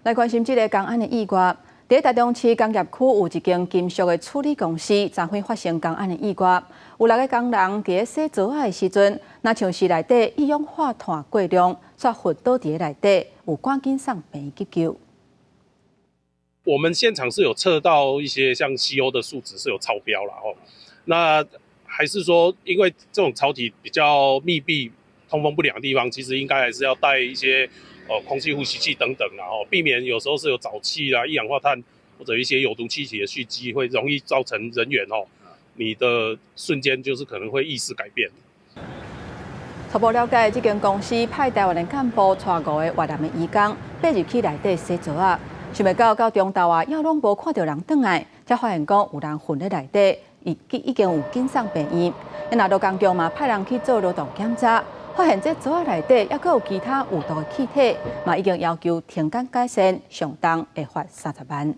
來關心這个工安的意外。佇台中市工業區有一間金屬的處理公司，昨昏發生工安的意外，有六个工人佇咧洗槽仔的時陣，若像是內底一氧化碳過量，煞昏倒佇咧內底，有趕緊送病院急救。我們現場是有測到一些像 CO 的數值是有超標了哦，那還是說因為這種槽體比較密閉、通風不良的地方，其實應該還是要帶一些空氣呼吸器等等，然後避免有時候是有沼氣啦、一氧化碳或者一些有毒氣體的蓄積，會容易造成人員哦，你的瞬間就是可能會意識改變。初步了解，這間公司派台灣的幹部帶五个越南的移工，爬入去內底洗槽仔，想袂到到中晝啊，猶攏無看著人轉來，才發現講有人昏佇內底，已經有緊送病院。那勞工局嘛派人去做勞動檢查，發現這槽仔內底猶閣有其他有毒的氣體，嘛已經要求停工改善，上重會罰30萬。